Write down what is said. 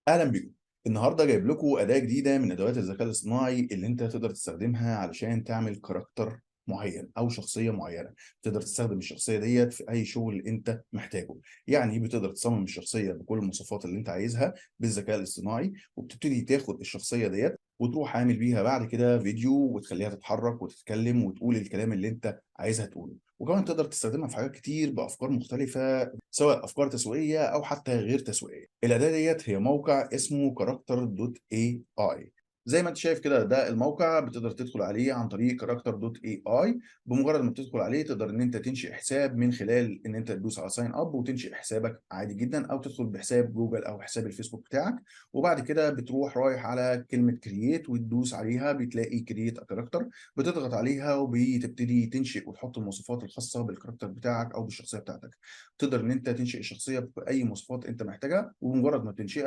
اهلا بيكم. النهارده جايب لكم اداه جديدة من ادوات الذكاء الاصطناعي اللي انت تقدر تستخدمها علشان تعمل character معين او شخصية معينه. تقدر تستخدم الشخصية ديت في اي شغل انت محتاجه، يعني بتقدر تصمم الشخصية بكل المواصفات اللي انت عايزها بالذكاء الاصطناعي، وبتبتدي تاخد الشخصية ديت وتروح عامل بيها بعد كده فيديو وتخليها تتحرك وتتكلم وتقول الكلام اللي انت عايزها تقوله. وكمان تقدر تستخدمها في حاجات كتير بافكار مختلفه، سواء افكار تسويقية او حتى غير تسويقية. الاداة ديت هي موقع اسمه character.ai. زي ما انت شايف كده ده الموقع، بتقدر تدخل عليه عن طريق character.ai. بمجرد ما بتدخل عليه تقدر ان انت تنشئ حساب من خلال ان انت تدوس على sign up وتنشئ حسابك عادي جدا، او تدخل بحساب جوجل او حساب الفيسبوك بتاعك. وبعد كده بتروح رايح على كلمة create وتدوس عليها، بتلاقي create character، بتضغط عليها وبتبتدي تنشئ وتحط المواصفات الخاصة بال character بتاعك او بالشخصية بتاعتك. تقدر ان انت تنشئ الشخصية باي مواصفات انت محتاجها، وبمجرد ما تنشئها